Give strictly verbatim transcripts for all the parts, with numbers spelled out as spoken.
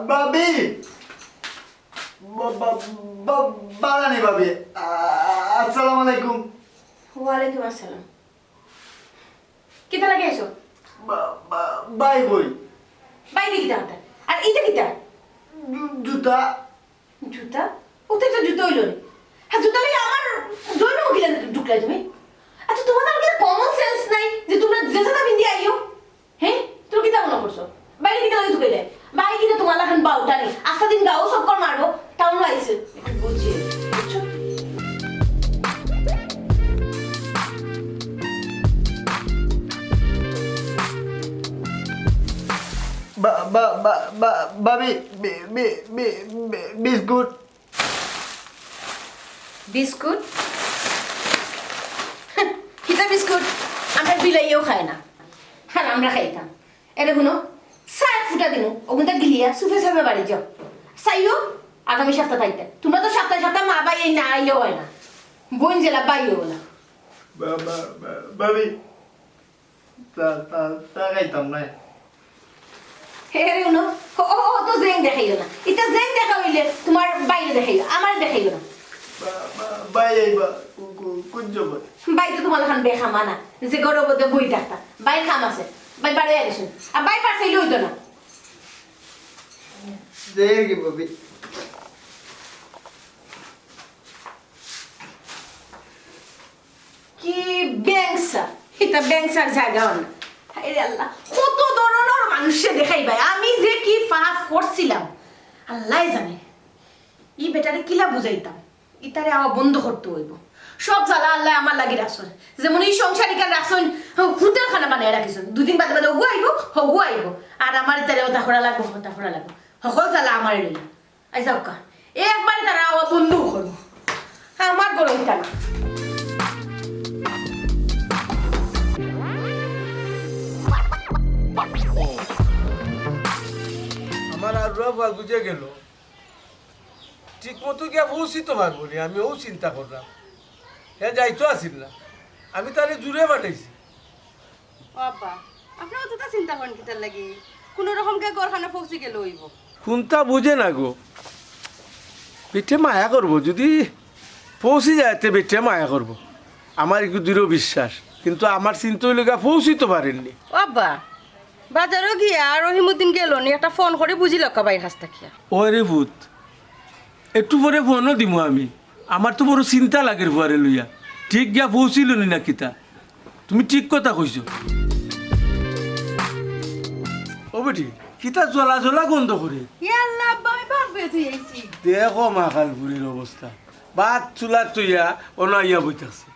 ভাবি, বা-, বা-, বা-, বাড়ানি ভাবি, আ-, আসসালামু আলাইকুম। ওয়ালাইকুম আসসালাম। কিতা লাগি আইছো? বা-, বা-, ভাই বই। ভাই দি কিতা কথা? আর ইটা কিতা? জু-, জুতা। জুতা? ওতে তো জুতা অইলো নি। হ্যাঁ, জুতা লইয়া আমার ড্রয়িং রুমো কিলা ঢুকলায় তুমি? আচ্ছা, তুমার কিতা common sense নাই যে তুমরা যে জুতা পিন্দি আইও? হ্যাঁ? তুমি কিতা মনো করছো? ভাইরে কিতা লাগি ঢুকাইলায়? ভাই কিতা তুমার লাখান বাউটা নি? আস্তা দিন গাউ চক্কর মারবো, টাউনো আইছে। একটু বুঝিয়ে, বুঝছো? বা-, বা-, বা-, বা-, ভাবি, বি-, বি-, বি-, বি-, বিস্কুট। বিস্কুট? কিতা বিস্কুট? আমরা বিলাইও খায় না। আর আমরা খাইতাম। এরে হুনো, চা এক ফুটা দিমু, অগুনতা গিলিয়া সুফে সাফে বাড়ি যাও। চাইও, আগামী সপ্তাহ থাইতে। তুমরা তো সপ্তাহে সপ্তাহে মা ভাই এই না আইলেও অয় না। বইন যেলা ভাইও অলা। বা-, বা-, বা-, ভাবি, চা, চা, চা খাইতাম নায়। হে, হে, হুনো, ও, ও, ও তো জেং দেখাইও না। ইতা জেং দেখা অইলে তুমার ভাইরে দেখাইও, আমারে দেখাইও না। বা-, বা-, ভাই আইবা, কু-, কু-, কুন সময়? ভাই তো তুমার লাখান বেকামা না, যে ঘরো বদে বই থাকতা। ভাইর কাম আছে, ভাই বাড়ি আইসুন। আর ভাই পাঠাইলে অইতো না। যাই আর কি ভাবি। কি ব্যাংসা? ইতা ব্যাংসার জাগা অয় না। হায় রে আল্লাহ, কত ধরনর মানুষরে দেখাইবায়। আমি যে কি পাপ করছিলাম, আল্লায় জানে। ই বেটারে কিলা বুঝাইতাম, ইতারে আওয়া বন্ধ করতে অইবো। সব জ্বালা আল্লায় আমার লাগি রাখছইন। যেমন ই সংসার ইখান রাখছইন, হোটেল খানা বানাইয়া রাখছইন। দুদিন বাদে বাদে অগু আইবো, হগু আইবো। আর আমার ইতারে অতা করা লাগবো, হতা করা লাগবো। হকল জ্বালা আমারে লইয়া। আই যাউক্কা, একবারে তারা আওয়া বন্ধ করবো। আমার ঘরো অইতা না। আমার আর রবা বুঝে গেল, ঠিক মতো গিয়া পৌঁছিতে পারবো নি, আমি অউ চিন্তা করলাম। হে যাইতো আছিল না, আমি তারে জুরে পাঠাইছি। ও আব্বা, আপনে অততা চিন্তা করইন কিতার লাগি? কুনু রকম গিয়া ঘরখানো পৌঁছি গেলে অইবো। কুনতা বুঝে না গো, বেটে মায়া করবো, যুদি পৌঁছি যায় তে বেটে মায়া করবো, আমার একটু দৃঢ় বিশ্বাস। কিন্তু আমার চিন্তা অইলো গিয়া পৌঁছিতে পারেননি। ও আব্বা, বাজারো গিয়া রহিমউদ্দিন গেলো নি, একটা ফোন করি বুঝি লউক্কা ভাইর কাছ থাকিয়া। ওরে পুত, একটু পরে ফোনও দিমু আমি। আমার তো বড় চিন্তা লাগের ফুয়ারে লইয়া। ঠিক গিয়া পৌঁছিলো নি না কিতা? তুমি ঠিক কথা কইছো। ও বেটি, কিতা জ্বলা জ্বলা গন্ধ করে? ইয়া আল্লাহ, আব্বা, আমি ভাত বইয়া থুই আইছি। দেখো মাখাল বুড়ির অবস্থা, ভাত চুলাত থইয়া অনো আইয়া বই থাকছে।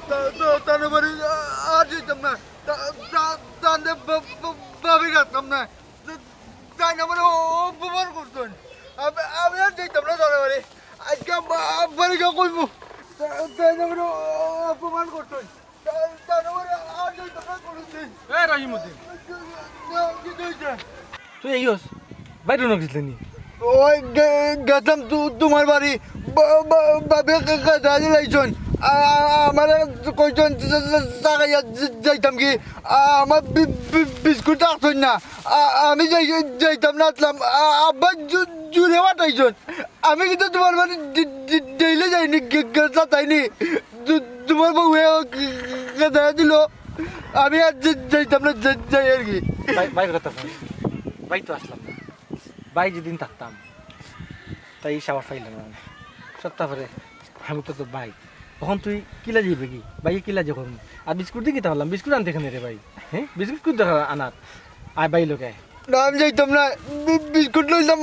তা-, তা-, তানু বাড়ি আ-, আর যাইতাম না। তা-, তা-, তানু বা-, বা-, ভাবি রাখতাম না। তা-, তাইন আমারে অ-, অপমান করছইন। আমি, আমি আর যাইতাম না তানু বাড়ি। আজকে আব্বা, আব্বারে গিয়া কইমু। তা-, তাইন আমারে অ-, অপমান করছইন। তা-, তানু বাড়ি আর যাইতাম না কোনোদিন। এ রহিমউদ্দিন। না, কি হইছে? তুই এই হস? বাইরে না গেছলে নি? ওই গে-, গেছলাম তু-, তুমার বাড়ি। বা-, বা-, ভাবিয়ে কা-, কাদায় দিলাইছইন। আ-, আ-, আমারে কইছইন, যা-, যা-, যা-, যা-, যাইতাম কি? আ-, আমার বি-, বি-, বিস্কুট রাখছইন না। আ-, আমি যাই-, যাইতাম না আছলাম। আ-, আব্বা জু-, জুরে পাঠাইছইন। আমি কিন্তু তুমার বাড়ি ডে-, ডে-, ডেইলি যাইনি, গে-, গেছলা তাইনি। তু-, তুমার বউয়ে কা-, কা-, কাদায় দিলো। আমি আর যে-, যাইতাম না, যে-, যাই আর কি। ভাই, ভাইর কথা কই। ভাই তো আছলাম না। ভাই যেদিন থাকতাম, তাই সাবাস পাইলাম না। সত্তা পারে, আমি তো তোর ভাই। অখন তুই কিলা যাইবে কি? ভাইয়ে কিলা যে করমু? আর বিস্কুট দি কিতা করলাম? বিস্কুট আনতে কেনে রে ভাই? হ্যাঁ? বিস্কুট কুন দরকার আনার? আয় ভাই লগে আয়। না, আমি যাইতাম না। বি-, বিস্কুট লইলাম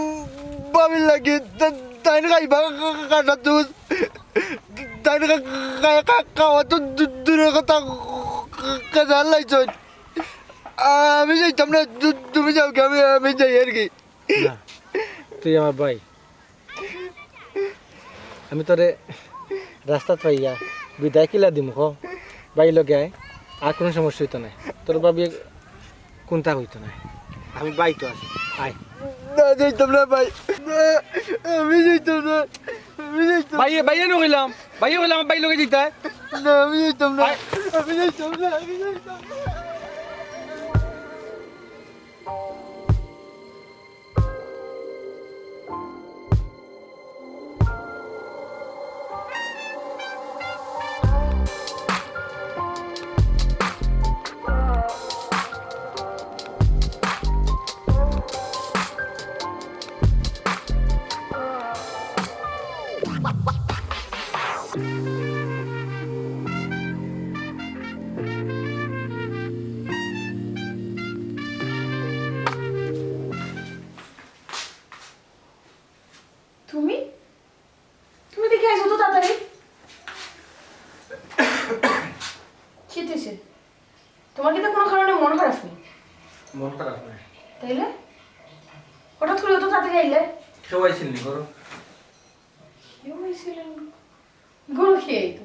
ভাবির লাগি। তা-, তাইন খাইবা কা-, কা-, কাটা তুজ। তাইন খা-, খা-, খা-, খাওয়া তো দূ-, দূরের কথা, কা-, কাদায় দিলাইছইন। আমি যাইতাম না। তু-, তুমি যাওগি, আমি, আমি যাই আর কি। না, তুই আমার ভাই। আমি তোরে রাস্তাত পাইয়া বিদায় কিলা দিমু ক? ভাই লগে আয়, আর কুনু সমস্যা অইতো নায়। তোর ভাবিয়ে কুনতা কইতো নায়। আমি ভাই তো আছি, আয়। না, যাইতাম না ভাই। না, আমি যাইতাম না। আমি যাইতাম না। ভাইয়ে, ভাইয়ে না কইলাম, ভাইয়ে কইলাম, ভাই লগে যাইতায়। না, আমি যাইতাম না। আয়। আমি যাইতাম না, আমি যাইতাম না। তুমি তুমি দেখি আইছো তো তাড়াতাড়ি। কি হইছে? তোমার কিতা কোনো কারণে মন খারাপ নি? মন খারাপ নায়। তাইলে হঠাৎ করে তো তাড়াতাড়ি আইলে? কেউ আইছিল নি ঘরো? কেউ আইছিল নি? ঘরো কে আইতো?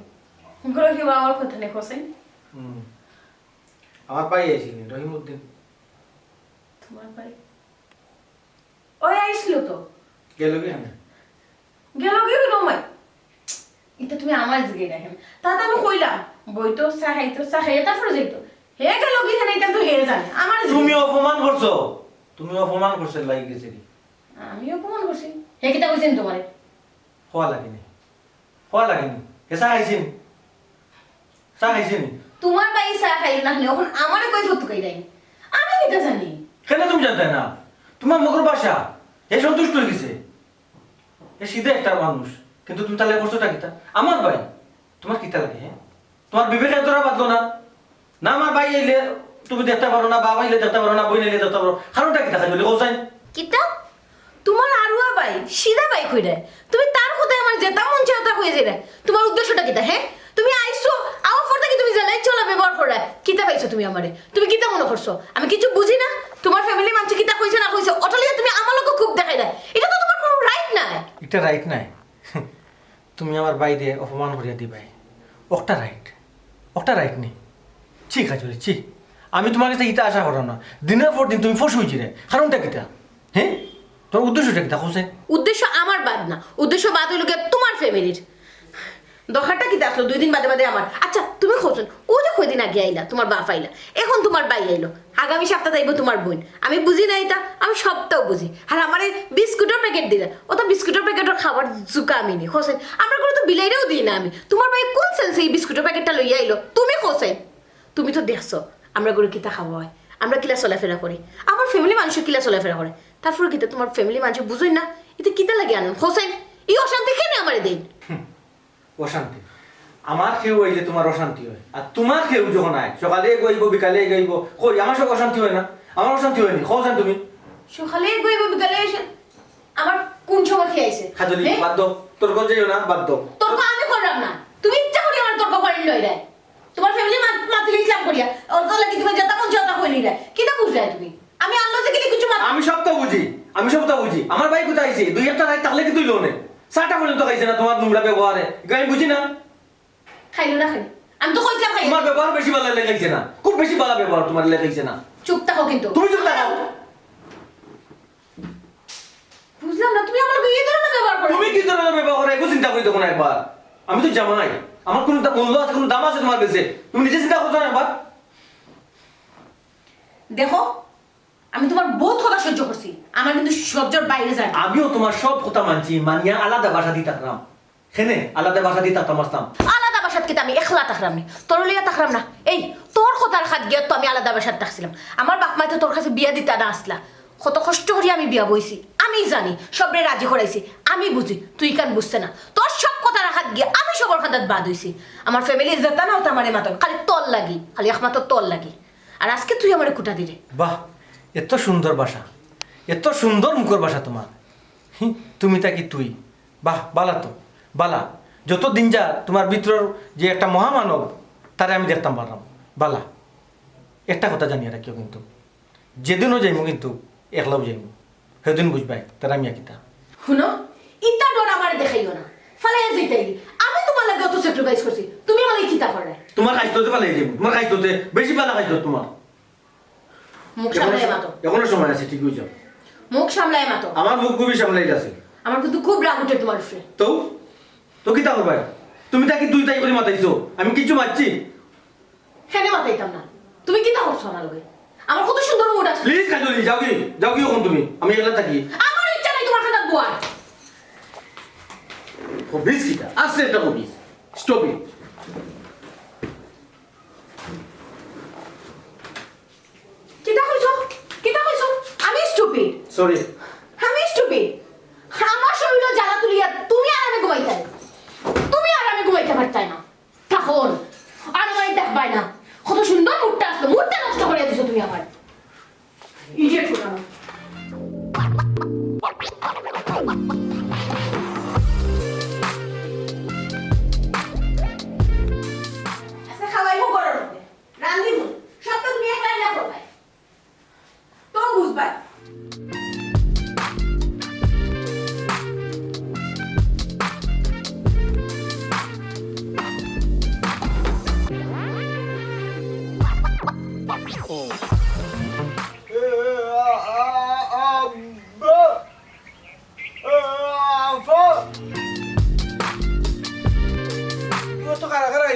ঘরো কেউ আওয়ার কথা নি, হোসেন? হুম। আমার ভাই আইছিল নি, রহিমউদ্দিন। তোমার ভাই? ওই আইছিল তো। গেল কি এনে? গেল কি হইল মাই? এটা তুমি আমার জিগে দেখেন। তা তো আমি কইলাম, বইতো, চা খাইতো, চা খাইয়া তারপরে যাইতো। হে গেল কি এনে, এটা তো হে জানে। আমার জিগে। তুমি অপমান করছো। তুমি অপমান করছো, লাগি গেছে কি? আমি অপমান করছি? হে কিতা কইছেন তোমারে? খোয়া লাগেনি। খোয়া লাগেনি। হে চা খাইছেন? চা খাইছেন? তোমার ভাই চা খাইল না, এখন আমারে কই ফতুকাই দেয়? আমি কিতা জানি? কেন তুমি জানতে না? তোমার মুখের ভাষা। হে সন্তুষ্ট হয়ে গেছে। এ সিধা একটা মানুষ, কিন্তু তুমি তাহলে করছোটা কিতা? আমার ভাই, তোমার কিতা লাগে, হ্যাঁ? তোমার বিবেকে তোরা বাঁধলো না? না, আমার ভাই আইলে তুমি দেখতে পারো না, বাবা আইলে দেখতে পারো না, বইন আইলে দেখতে পারো, কারণটা কিতা খালি বলি, কোথায়? কিতা? তোমার আরুয়া ভাই, সিধা ভাই কইরে। তুমি তার কথায় আমার যেটা মন চায় ওটা কইয়া যাইরে। তোমার উদ্দেশ্যটা কিতা, হ্যাঁ? তুমি আইছো, আওয়ার পর থাকি তুমি যেলা ইচ্ছা ওলা ব্যবহার কররায়। কিতা পাইছো তুমি আমারে? তুমি কিতা মনে করছো? আমি কিছু বুঝি না? তোমার ফ্যামিলি মানষে কিতা কইছে না কইছে, ওটা লইয়া তুমি আমার লগে খুব দেখাইরায়। এটা তো তোমার কোনো রাইট নাই। এটা রাইট নাই। তুমি আমার ভাইরে অপমান করিয়া দিবায়। ওটা রাইট। ওটা রাইট নি। ছি, কাজলি, ছি। আমি তোমার কাছে ইতা আশা করলাম না। দিনের পর দিন তুমি ফস হইছি রে। কারণটা কিতা? হ্যাঁ? তোমার উদ্দেশ্যটা কিতা, হোসেন? উদ্দেশ্য আমার বাদ না। উদ্দেশ্য বাদ হইল গিয়া তোমার ফ্যামিলির। দরকারটা কিতা আসলো দুই দিন বাদে বাদে আমার? আচ্ছা, তুমি কওছইন, ও যে কয়দিন আগে আইলা, তোমার বাপ আইলা, এখন তোমার ভাই আইলো, আগামী সপ্তাহ আইবো তোমার বইন। আমি বুঝি না এটা, আমি সবটাও বুঝি। আর আমারে বিস্কুটর প্যাকেট দিলা, ওটা বিস্কুটর প্যাকেটর খাবার জুকা আমি নি, হোসেন। আমরা ঘরে তো বিলাইরেও দিই না আমি। তোমার ভাই কোন সেন্সে এই বিস্কুটর প্যাকেটটা লইয়া আইলো? তুমি হোসেন, তুমি তো দেখছো আমরা ঘরে কিতা খাওয়া হয়, আমরা কিলা চলাফেরা করি, আমার ফ্যামিলি মানষে কিলা চলাফেরা করে। তারপরে কিতা তোমার ফ্যামিলি মানষে বুঝইন না? এটা কিতা লাগি আনইন, হোসেন? এই অশান্তি কেনে আমারে দেইন? অশান্তি। আমার কেউ আইলে তোমার অশান্তি হয়, আর তোমার কেউ যখন আয়, সকালে এগো আইবো, বিকালে এগো আইবো, কই আমার সব অশান্তি হয় না? আমার অশান্তি হয়নি, কও চাইন তুমি। সকালে এগো আইবো, বিকালে এসে আমার কোন সময় কে আইছে? কাজলি, হ্যাঁ? বাদ দাও, তর্ক যাইও না, বাদ দাও। তর্ক আমি করলাম না, তুমি ইচ্ছা করি আমার তর্ক করেন লইরায়। তোমার ফ্যামিলি মাতিলে ইসলাম করিয়া, ওর তো লাগি তুমি যেটা মন চায় ওটা কইলিরায়। কিতা বুঝরায় তুমি? আমি আনলজিক্যালি কিছু মাত- আমি সব তো বুঝি, আমি সব তো বুঝি। আমার ভাই কোথায় আইছে? দুই একটা রাইত থাকলে কি তুই লোনে? চাটা পর্যন্ত খাইছে না তোমার নোংরা ব্যবহারে। এগুলো আমি বুঝি না। খাইলো না খালি। আমি তো কইছিলাম খাইলো। তোমার ব্যবহার বেশি ভালা লেখাইছে না, খুব বেশি ভালা ব্যবহার তোমার লেখাইছে না। চুপ থাকো কিন্তু। তুমি চুপ থাকো। বুঝলাম না, তুমি আমার লগে এই ধরনের ব্যবহার করো। তুমি কি ধরনের ব্যবহার করো, একটু চিন্তা করি দেখো না একবার। আমি তো জামাই, আমার কোনো দা-, মূল্য আছে, কোনো দাম আছে তোমার কাছে? তুমি নিজে চিন্তা করছো না একবার? দেখো, আমি তোমার বহুত কথা সহ্য করছি, আমার কিন্তু সহ্যর বাইরে যায়। আমিও তোমার সব কথা মানছি, মানিয়া আলাদা বাসা দিতাম। কেনে আলাদা বাসা দিতাম, আসতাম। আলাদা বাসাত কিতা আমি একলা থাকরাম নি? তোর লইয়া থাকরাম না? এই, তোর কথার খাত গিয়া তো আমি আলাদা বাসাত থাকছিলাম। আমার বাপ মায় তো তোর কাছে বিয়া দিতা না আসলা। কত কষ্ট করি আমি বিয়া বইছি, আমি জানি, সবরে রাজি করাইছি, আমি বুঝি, তুই কেন বুঝতে না? তোর সব কথার খাত গিয়া আমি সবর খাতাত বাদ হইছি। আমার ফ্যামিলি যেতা না ওতা আমারে মাতইন, খালি তোর লাগি, খালি একমাত্র তোর লাগি। আর আজকে তুই আমারে কুটা দিরে। বাহ, এত সুন্দর ভাষা, এত সুন্দর মুখর ভাষা তোমার। হি, তুমি থাকি তুই। বাহ, বালা তো, বালা। যত দিন যা তোমার ভিতরর যে একটা মহামানব, তারে আমি দেখতাম পারলাম। বালা। একটা কথা জানিয়া রাখিও কিন্তু, যেদিনও যাইমু কিন্তু একলাও যাইমু, সেদিন বুঝবায় তারা মিয়া কিতা। হুনো, ইতা ডর আমারে দেখাইও না। ফালাইয়া যাইতাই। আমি তোমার লাগি অত স্যাক্রিফাইস করছি, তুমি আমার লাগি কিতা কররায়? তোমার খাইছলতে ফালাই যাইমু, তোমার খাইছলতে, বেশি ভালা খাইছলত তোমার। মুখ সামলাইয়া মাতো। এখনো সময় আছে, ঠিক হয়ে যাও। মুখ সামলাইয়া মাতো। আমার মুখ খুবই সামলাই আছে। আমার কিন্তু খুব রাগ উঠে তোমার উপরে। তো, তো কিতা করবায়? তুমি থাকি তুই তাই করি মাতাইছো, আমি কিচ্ছু মাতছি? কেনে মাতাইতাম না? তুমি কিতা করছো আমার লগে? আমার কত সুন্দর মুড আছে। প্লিজ কাজলি, যাওগি, যাওগি অখন তুমি। আমি একলা থাকি। আমার ইচ্ছা নাই তোমার খাতাত বওয়ার। হবিস কিতা? আছে একটা হবিস। Stop it. কিতা কইছো? কিতা কইছো? আমি স্টুপিড? সরি। আমি স্টুপিড? আমার শরীরো জ্বালা তুলিয়া তুমি আরামে ঘুমাইতায়? তুমি আরামে ঘুমাইতা পারতায় না। তখন আর আমারে দেখবায় না। কত সুন্দর মুডটা আসলো, মুডটা নষ্ট করিয়া দিছো তুমি আমার। ইডিয়েট কোথাকার।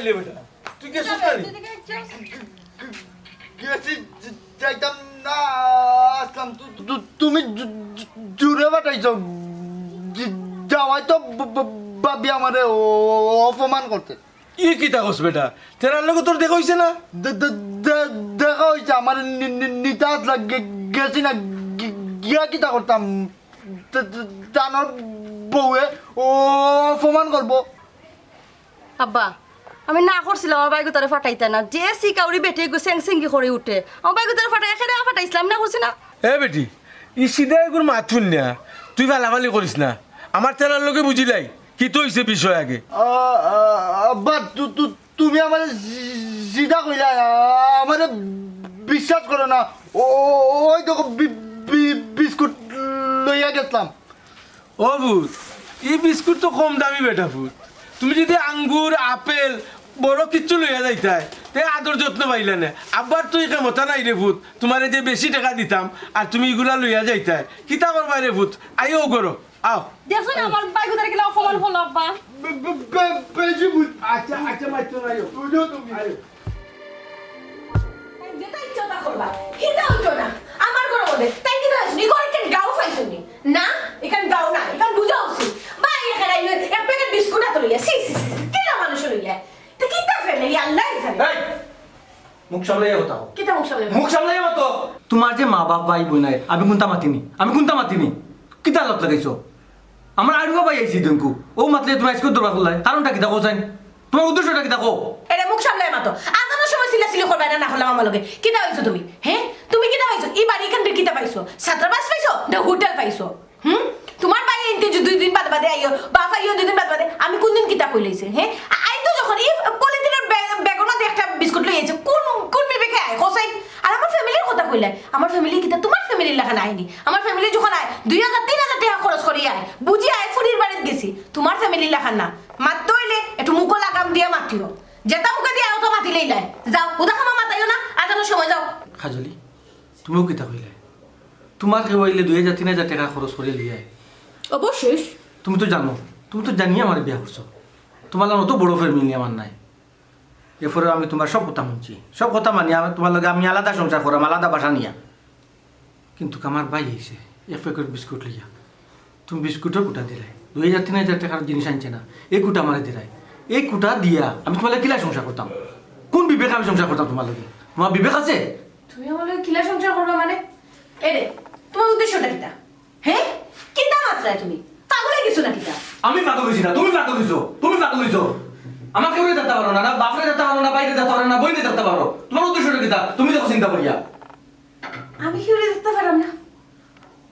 এ বেটা, তুই গেছিস না নি? গেছি, যাইতাম না, আসলাম। তু-, তু-, তু-, তুমি জু-, জু-, জুরে পাঠাইছো। যাওয়াই তো ব-, ব-, ভাবি আমারে অ-, অপমান করতে। ই কিতা কস বেটা? তেরার লগে তোর দেখা অইছে না? দে-, দে-, দে-, দেখা অইছে, আমারে নি-, নি-, নিতা আসলা, গে-, গেছি না, গি-, গিয়া কিতা করতাম? তে-, তে-, তানর বউয়ে অ-, অপমান করবো। আব্বা, আমি না করছিলাম আমার বাইগুতারে ফাটাইতা না। যে সিকাউরি বেটি এগু সেং সেঙ্গি করি উঠে, আমার বাইগুতারে ফাটাই, এখানে ফাটাইছিলাম না, করছি না? এ বেটি, ই সিধা এগুর মাত হুন না, তুই ফালাফালি করিস না। আমার তেরার লগে বুঝিলাই, কিতা অইছে বিষয় আগে। আ, আ, আব্বা, তু-, তু-, তুমি আমারে জি-, জিদা কইলা, আ, আমারে বিশ্বাস করো না। ও, ও, ওই দেখো বি-, বি-, বিস্কুট লইয়া গেছলাম। ও পুত, ই বিস্কুট তো কম দামি বেটা পুত। তুমি যদি আঙ্গুর, আপেল, বড় কিচ্ছু লইয়া যাইতায়, তে আদর যত্ন পাইলা না। আব্বার তো ই ক্ষমতা নাই রে পুত, তুমারে যে বেশি টেকা দিতাম আর তুমি ইগুলা লইয়া যাইতায়, কিতা করবায় রে পুত? আইও ঘরো, আও। দেখছো না আমার বাইগুতারে কিলা অপমান করলো আব্বা? বে-, বে-, বে-, বেশি বুঝ- আচ্ছা, আচ্ছা, মাইতো না, আইও। বুঝো তুমি। আইও। তাই যেটা ইচ্ছা তা করবা, হিতা অইতো না। আমার ঘরো বলে, তাই কিতা অইছে? নি ঘরো কেন গাও পাইছো নি? না, এখান গাও না, এখান বুঝা উচিত। ভাই, এখান আইলে এক প্যাকেট বিস্কুট আতো লইয়া, ছি, ছি, ছি, ছি, কিলা মানুষ লইয়া? তা কিতা ফেলে, ই আল্লাহ জানে। এই, মুখ সামলাইয়া কথা কও। কিতা মুখ সামলাইয়া? মুখ সামলাইয়া মাতো। তুমার যে মা বাপ, ভাই বইন নাই, আমি কুনতা মাতিনি? আমি কুনতা মাতিনি? কিতা আলাপ লাগাইছো? আমার আড়ুয়া ভাই আইছি দেখো। ও মাতলে তুমি আইজকে দরবার করলায়। কারণটা কিতা কও চাইন? তুমার উদ্দেশ্যটা কিতা কও? এরে মুখ সামলাইয়া মাতো। আজানোর সময় চিল্লাচিল্লি করবায় না, না করলাম আমার লগে। কিতা অইছো তুমি? হে? তুমি কিতা পাইছো? ই বাড়ি এখান থাকি কিতা পাইছো? ছাত্রাবাস পাইছো? না হোটেল পাইছো? হুম? তুমার ভাই আনতে যে দুই দিন বাদে বাদে আইও, বাপ আইও দুই দিন বাদে বাদে, আমি কুনদিন কিতা কইলাইছি, হে? আ-, আইতো যখন ই পলিথিনর ব্যাগ, ব্যাগর মাঝে একটা বিস্কুট লই আইছে, কুন, কুন বিবেকে আয়, কও চাইন? আর আমার ফ্যামিলির কথা কইলায়, আমার ফ্যামিলি কিতা তুমার ফ্যামিলির লাখান আয়নি? আমার ফ্যামিলি যখন আয়, দুই হাজার, তিন হাজার টেকা খরচ করি আয়, বুঝি আয়, ফুরির বাড়িত গেছি, তুমার ফ্যামিলির লাখান না। মাততে অইলে একটু মুখো লাগাম দিয়া মাতিও, যেটা মুখে দিয়া অত মাতিলেই লাই। যাও, উদা খামা মাতাইও না, আজানোর সময় যাও। কাজলি, তুমিও কিতা কইলায়? তুমার কেউ আইলে দুই হাজার, তিন হাজার টেকা খরচ করি লইয়া আয়। অবশ্যই। তুমি তো জানো, তুমি তো জানিয়া আমারে বিয়া করছো। তুমার লাখান অত বড় ফ্যামিলি আমার নাই। এরপরেও আমি তুমার সব কথা হুনছি, সব কথা মানিয়া আমি তুমার লগে আমি আলাদা সংসার করাম, আলাদা বাসা নিয়া। কিন্তু আমার ভাই আইছে এক প্যাকেট বিস্কুট লইয়া। তুমি বিস্কুটর কুটা দিলায়, দুই হাজার, তিন হাজার টেকার জিনিস আনছে না, এই কুটা আমারে দিলায়। এই কুটা দিয়া আমি তুমার লগে কিলা সংসার করতাম? কুন বিবেকে আমি সংসার করতাম তুমার লগে? তুমার বিবেক আছে? তুমি আমার লগে কিলা সংসার করবা মানে? এরে, তুমার উদ্দেশ্যটা কিতা? হে? কিতা মাতরায় তুমি? পাগল অই গেছো না কিতা? আমি পাগল অইছি না, তুমি পাগল অইছো, তুমি পাগল অইছো। আমার কেউরে দেখতা পারো না, না বাপরে দেখতা পারো, না ভাইরে দেখতা পারো, না বইনরে দেখতা পারো। তুমার উদ্দেশ্যটা কিতা? তুমি দেখো চিন্তা করিয়া। আমি কেউরে দেখতা পারলাম না।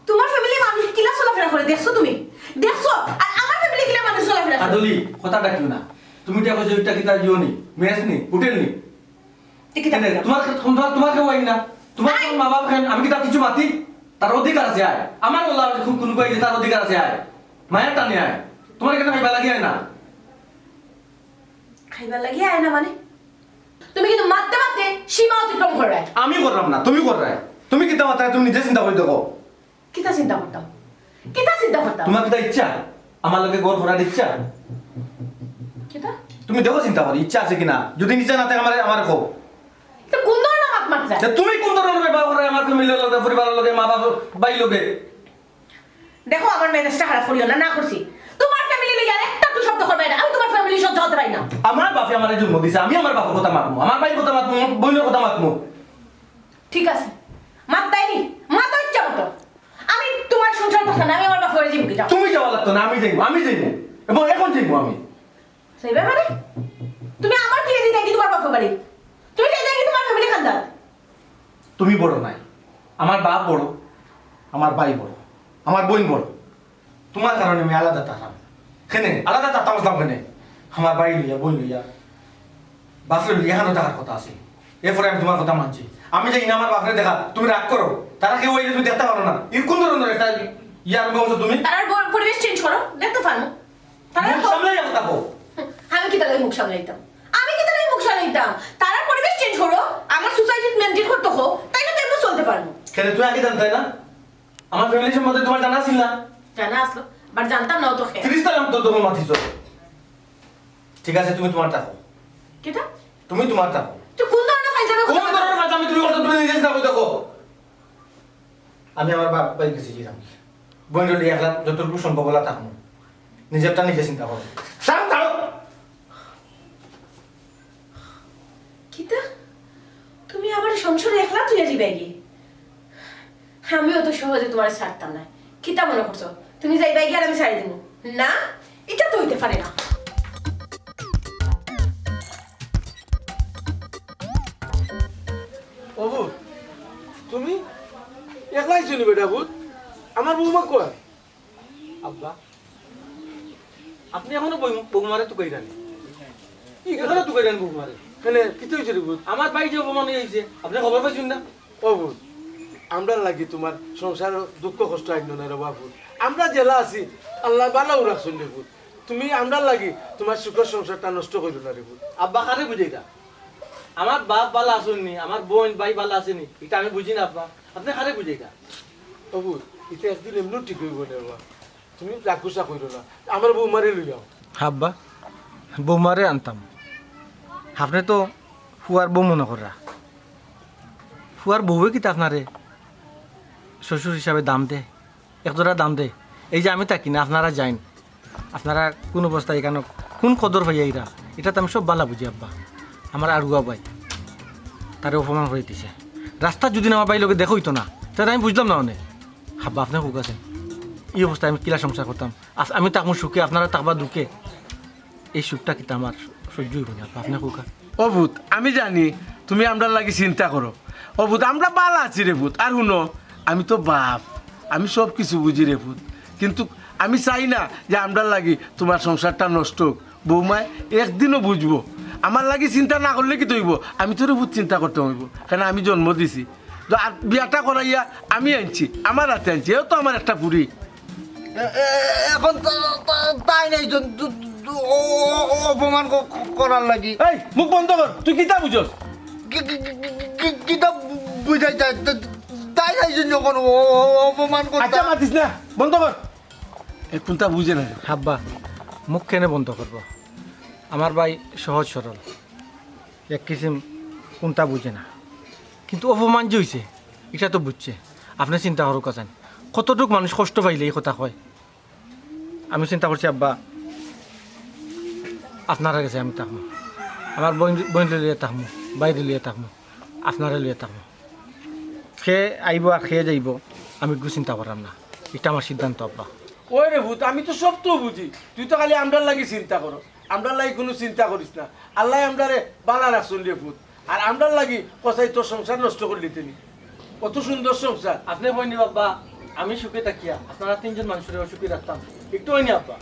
তুমার ফ্যামিলি মানুষ কিলা চলাফেরা করে দেখছো তুমি? দেখছো? আর আমার ফ্যামিলি কিলা মানুষ চলাফেরা করে? কাজলি, কথাটা কেউ না। তুমি এটা কইছো, এটা কিতা জিও নি, মেস নি, হোটেল নি? তে কিতা কেনে? করলাম? তুমার, তুমার, তুমার কেউ আইন না? তুমার আয়। তুমার মা বাপ কেন? আমি কিতা কিছু মাতি? তার অধিকার আছে আয়। আমার বলা আমি খুব কুনু কই যে তার অধিকার আছে আয়। মায়ার টানে আয়। তুমার কেনে খাইবার লাগি আয় না? খাইবার লাগি আয় না মানে? তুমি কিন্তু মাততে মাততে সীমা অতিক্রম কররায়। আমি কররাম না, তুমি কররায়। তুমি কিতা মাতরায়, তুমি নিজে চিন্তা করি দেখো। কিতা চিন্তা করতাম? কিতা চিন্তা করতাম? তুমার কিতা ইচ্ছা? আমার লগে ঘর করার ইচ্ছা? কিতা? তুমি দেখো চিন্তা করি, ইচ্ছা আছে কিনা? যদি ইচ্ছা না থাকে, আমারে, আমারে কও। তে কুন ধরনের মাত মাতরায়? তে তুমি কুন ধরনের ব্যবহার কররায় আমার ফ্যামিলির লগে, পরিবারের লগে, মা বাপ, ভাই লগে? দেখো, আমার মেজাজটা খারাপ করিও না, না করছি। তুমার ফ্যামিলি লইয়া আর একটা তো শব্দ করবায় না, আমি তুমার ফ্যামিলি সহ্য করতে পারি না। আমার বাপে আমারে জন্ম দিছে, আমি আমার বাপর কথা মাতমু, আমার ভাইর কথা মাতমু, বইনর কথা মাতমু। ঠিক আছে, মাততায় নি, মাতো ইচ্ছা মতো। আমি তুমার সংসার করতাম না, আমি আমার বাপর বাড়ি যাইমু গি, যাও। তুমি যাওয়া লাগতো না, আমি যাইমু, আমি যাইমু, এবং এখন যাইমু আমি। যাইবায় মানে? তুমি আমার বিয়া দিতায় গি তুমার বাপর বাড়ি? তুমি যাইতায় গি তুমার ফ্যামিলি খান্দাত? তুমি বড় নায়, আমার বাপ বড়, আমার ভাই বড়, আমার বইন বড়। তুমার কারণে আমি আলাদা থাকরাম। কেনে আলাদা থাকতাম আসলাম কেনে? আমার ভাই লইয়া, বইন লইয়া, বাপরে লইয়া এখানো থাকার কথা আছে। এরপরে আমি তুমার কথা মানছি। আমি যাই না আমার বাপরে দেখা, তুমি রাগ করো। তারা কেউ আইলে তুমি দেখতা পারো না। এরকম ধরনের একটা ইয়ে আরম্ভ করছো তুমি। তারার পর-, পরিবেশ চেঞ্জ করো, দেখতে পারমু। তারার মুখ পর- সামলাইয়া কথা কও। আমি কিতা লাগি মুখ সামলাইতাম? আমি কিতা লাগি মুখ সামলাইতাম? তারার পরিবেশ চেঞ্জ করো, আমার সোসাইটিত মেইনটেইন করতে কও, তাইলে তো এমনে চলতে পারমু। কেনে তুই আগে জানতায় না? আমার ফ্যামিলি সম্বন্ধে তুমার জানা আছিল না? জানা আসলো, but জানতাম না অত খে। ফিরিস্তা নাম তো তখন মাতিছো। ঠিক আছে, তুমি তুমার থাকো। কিতা? তুমি তুমার থাকো। তুই কোন ধরনের ফাইজলামি কথা কোন বলছিস? ধরনের ফাইজলামি তুমি করছো? তুমি নিজে চিন্তা করে দেখো। আমি আমার বাপ ভাইর গেছে যাইরাম। বইনরে লইয়া একলা যতটুকু সম্ভব অলা থাকমু। নিজেরটা নিজে চিন্তা করো। ছাড়ো, ছাড়ো। কিতা? তুমি আমার সংসারে একলা থইয়া যাইবায়গি? আমি অত সহজে তুমারে ছাড়তাম নায়। কিতা মনে করছো? তুমি যাইবায়গি আর আমি ছাড়ি দিমু? না, ইটা তো অইতে পারে না। ও পুত, তুমি একলা আইছো নি বেটা পুত? আমার বৌমা কই? আব্বা, আপনে এখনো বৌ-, বৌমারে তুকাইরা নি? কি এখনো তুকাইরা নি বৌমারে? কেনে, কিতা অইছে রে পুত? আমার ভাই যে অপমান অইছে, আপনে খবর পাইছইন না? ও পুত, আমরার লাগি তুমার সংসারো দুঃখ কষ্ট আইনো না রে বা পুত। আমরা যেলা আছি, আল্লায় ভালাউ রাখছইন রে পুত। তুমি আমরার লাগি তুমার সুখর সংসারটা নষ্ট করিও না রে পুত। আব্বা, কারে বুঝাইরা? আমার বাপ ভালা আছইন নি, আমার বইন ভাই ভালা আছে নি, ইটা আমি বুঝি না আব্বা। আপনে কারে বুঝাইরা? ও পুত, ইটা একদিন এমনেউ ঠিক অইবো রে বা। তুমি রাগ গুসা করিও না, আমার বৌমারে লইয়া আও। আব্বা, বৌমারে আনতাম। আপনে তো ফুয়ার বউ মনো কররা। ফুয়ার বউয়ে কিতা আপনারে শ্বশুর হিসাবে দাম দে? এক জোড়া দাম দে? এই যে আমি থাকি না, আপনারা যাইন, আপনারা কুন অবস্থায় ইখানো কুন কদর পাইয়া আইরা, ইটা তো আমি সব ভালা বুঝি আব্বা। আমার আড়ুয়া ভাই, তারে অপমান করি দিছে। রাস্তাত যুদি না আমার ভাইর লগে দেখা অইতো না, তে আমি বুঝলাম না অনে। আব্বা, আপনে কউক্কা চাইন, ই অবস্থায় আমি কিলা সংসার করতাম? আপ-, আমি থাকমু সুখে, আপনারা থাকবা দুঃখে। এই সুখটা কিতা আমার সইজ্য অইবো নি আব্বা? আপনে কউক্কা। ও পুত, আমি জানি তুমি আমরার লাগি চিন্তা করো। ও পুত, আমরা ভালা আছি রে পুত। আর হুনো, আমি তো বাপ, আমি সব কিছু বুঝি রে পুত। কিন্তু আমি চাই না যে আমরার লাগি তুমার সংসারটা নষ্ট অউক। বৌমায় একদিনও বুঝবো। আমার লাগি চিন্তা না করলে কিতা অইবো? আমি তো রে পুত চিন্তা করতাম অইবো, কারণ আমি জন্ম দিছি। তো আর বিয়াটা করাইয়া আমি আনছি, আমার আতে আনছি, এও তো আমার একটা ফুরি। এ-, এ-, এখন তা-, তা-, তাই নাই জন-, দু-, দু-, অ-, অ-, অ-, অপমান ক-, ক-, করার লাগি। এই, মুখ বন্ধ কর, তুই কিতা বুঝস? কি-, কি-, কি-, কি-, কি-, কিতা বুঝাই যায়? তা-, তাই নাই জন যখন অ-, অ-, অ-, অপমান করতা। আচ্ছা, মাতিস না, বন্ধ কর। এ কুনতা বুঝে না। আব্বা, মুখ কেনে বন্ধ করবো? আমার ভাই সহজ সরল, এক কিসিম কুনতা বুঝে না, কিন্তু অপমান যে অইছে, ইটা তো বুঝছে। আপনে চিন্তা করউক্কা চাইন, কতটুক মানুষ কষ্ট পাইলে ই কথা কয়। আমি চিন্তা করছি আব্বা, আপনারার গেছে আমি থাকমু, আমার বইন, বইনরে লইয়া থাকমু, ভাইরে লইয়া থাকমু, আপনারে লইয়া থাকমু। কে আইবো আর কে যাইবো, আমি কুনু চিন্তা কররাম না, ইটা আমার সিদ্ধান্ত আব্বা। ওই রে পুত, আমি তো সব তো বুঝি, তুই তো খালি আমরার লাগি চিন্তা করস। আমরার লাগি কুনু চিন্তা করিস না। আল্লায় আমরারে ভালা রাখছইন রে পুত। আর আমরার লাগি কসাই তোর সংসার নষ্ট করিলিতে নি। কত সুন্দর সংসার। আপনে কইন নি বাবা, আমি সুখে থাকিয়া আপনারা তিনজন মানুষরে অসুখী রাখতাম। একটু অইন নি আব্বা।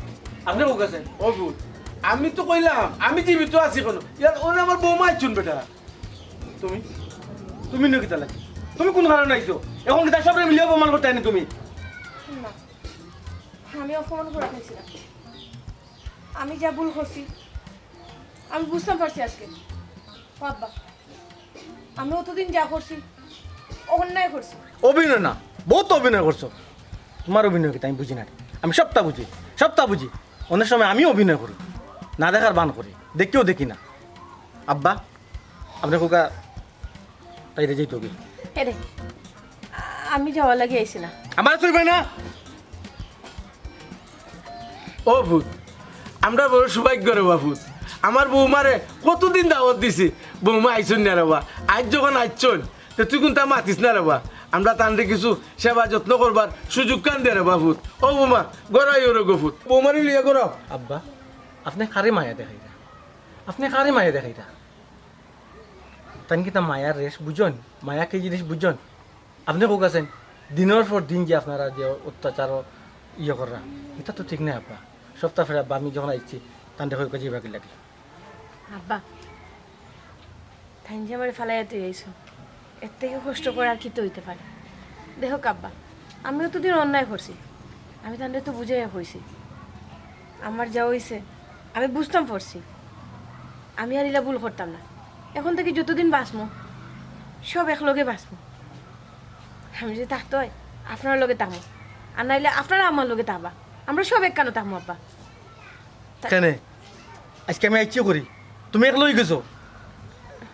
আপনে কউক্কা চাইন। ও পুত, আমি তো কইলাম, আমি জীবিত আছি অখনো। ইয়ার অনে আমার বউমা আইছইন বেটা। তুমি, তুমি ইনো কিতার লাগি? তুমি কুন কারণে আইছো? অখন কিতা সবরে মিলিয়া অপমান করতায় নি তুমি? না, আমি অপমান করা খাইছি না। আমি যা ভুল করছি, আমি বুঝতাম পারছি আজকে। ও আব্বা, আমি অতদিন যা করছি, অন্যায় করছি। অভিনয় না, বউত অভিনয় করছো। তুমার অভিনয় কিতা আমি বুঝি না রে। আমি সবতা বুঝি, সবতা বুঝি। অনেক সময় আমিও অভিনয় করি, না দেখার ভান করি, দেখিও দেখি না। আব্বা, আপনে কউক্কা তাইরে যাইতো কি? এরে, আমি যাওয়ার লাগি আইছি না। আমারে ছুইবায় না। ও পুত, আমরা বড় সৌভাগ্য রে বা পুত। আমার বউমারে কতদিন দাওয়াত দিছি, বউমা আইছইন না রে বা। আইজ যখন আইছইন, তে তুই কুনতা মাতিস না রে বা। আমরা তানরে কিছু সেবা যত্ন করবার সুযোগখান দে রে বা পুত। ও বউমা, ঘরো আইও রে গো পুত। বউমারে লইয়া ঘরো আও। আব্বা, আপনে কারে মায়া দেখাইরা? আপনে কারে মায়া দেখাইরা? তাইন কিতা মায়ার রেশ বুঝইন? মায়া কি জিনিস বুঝইন? আপনে কউক্কা চাইন, দিনর পর দিন যে আপনারা যে অত্যাচার ইয়ে কররা, ইটা তো ঠিক নায় আব্বা। সবতা ফেরা আব্বা, আমি যখন আইছি, তানরে কউক্কা যাইবা কিলাগি। আব্বা, তাইন যে আমারে ফালাইয়া থই আইছইন, এর থাকি কষ্টকর আর কিতা অইতে পারে? দেখউক্কা আব্বা, আমি অতদিন অন্যায় করছি, আমি তানরে তো বুঝাইয়া কইছি, আমার যা অইছে আমি বুঝতাম পারছি, আমি আর ইলা ভুল করতাম না। অখন থাকি যতদিন বাঁচমু, সব একলগে বাঁচমু। আমি যুদি থাকতে অয়, আপনারার লগে থাকমু, আর নাইলে আপনারা আমার লগে থাকবা। আমরা সব একখানো থাকমু আব্বা। কেনে? আইজকে আমি আইছি করি, তুমি একলা অইগেছো।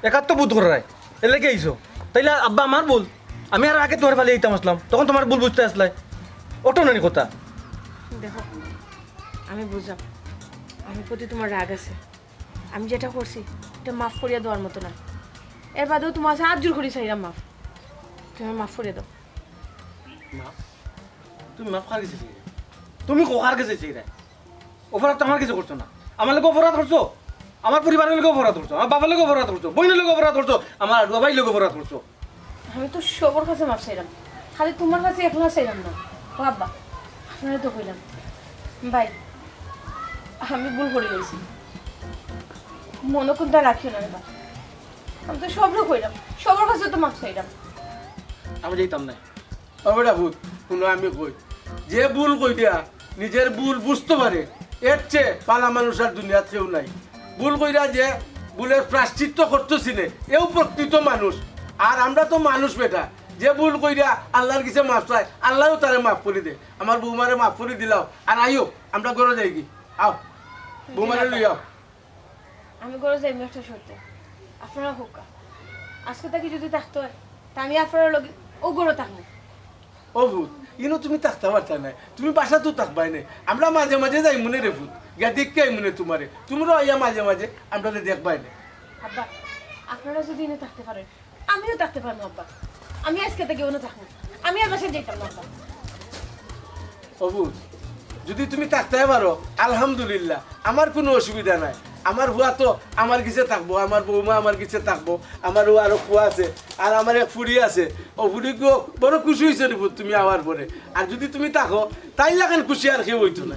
একাত্ম বোধ করায়, এর লাগি আইছো। তাইলে আব্বা আমার ভুল, আমি আর আগে তুমার ফালি আইতাম আছলাম, তখন তুমার ভুল বুঝতে আছলায়, ওটা নানি কথা। দেখো, আমি বুঝলাম, আমি প্রতি তুমার রাগ আছে, আমি যেটা করছি, এটা মাফ করিয়া দেওয়ার মতো না। এর বাদেও তুমার কাছে আত জোর করি চাইরাম মাফ, তুমি মাফ করিয়া দাও। মাফ? তুমি মাফ কার গেছে চাইরায়? তুমি কও কার গেছে চাইরায়? অপরাধ তো আমার গেছে করছো না। আমার লগে অপরাধ করছো, আমার পরিবারের লগে অপরাধ করছো, আমার বাবার লগে অপরাধ করছো, বইনের লগে অপরাধ করছো, আমার আড়ুয়া ভাইর লগে অপরাধ করছো। আমি তো সবর কাছে মাফ চাইরাম, খালি তুমার কাছে একলা চাইরাম না। ও আব্বা, আপনারে তো কইলাম, ভাই, আমি ভুল করি গেছি, মনো কুনতা রাখিও না রে বা। আমি তো সবরে কইরাম, সবর কাছে তো মাফ চাইরাম। আমি যাইতাম না। ও বেটা পুত, হুনো আমি কই, যে ভুল কইরা নিজের ভুল বুঝতো পারে, এর চেয়ে ভালা মানুষ আর দুনিয়াত কেউ নাই। ভুল কইরা যে ভুলের প্রায়শ্চিত্ত করতো চিনে, এও প্রকৃত মানুষ। আর আমরা তো মানুষ বেটা, যে ভুল কইরা আল্লার গেছে মাফ চায়, আল্লায়ও তারে মাফ করি দে। আমার বৌমারে মাফ করি দিলাও, আর আইও, আমরা ঘরো যাইগি। আও, বৌমারে লইয়াও। আমি ঘরো যাইমু একটা শর্তে, আপনারা কউক্কা। আজকে থাকি যদি থাকতে অয়, তা আমি আপনারার লগে অউ ঘরো থাকমু। ও পুত, ইনো তুমি থাকতা পারতায় নায়, তুমি বাসাত থাকবায় নে। আমরা মাঝে মাঝে যাইমুনে রে পুত, গিয়া দেখিয়া আইমুনে তুমারে। তুমরাও আইয়া মাঝে মাঝে আমরারে দেখবায় নে। আব্বা, আপনারা যদি ইনো থাকতে পারেন, আমিও থাকতে পারমু আব্বা। আমি আজকে থাকি অনো থাকমু, আমি আর বাসাত যাইতাম না আব্বা। ও পুত, যদি তুমি থাকতায় পারো, আলহামদুলিল্লাহ, আমার কুনু অসুবিধা নাই। আমার ফুয়া তো আমার গেছে থাকবো, আমার বৌমা আমার গেছে থাকবো, আমার অউ আরো ফুয়া আছে, আর আমার এক ফুড়ি আছে। ও ফুড়িগু বড় খুশি অইছে রে পুত তুমি আওয়ার পরে। আর যদি তুমি থাকো, তাইর লাখান খুশি আর কেউ অইতো না।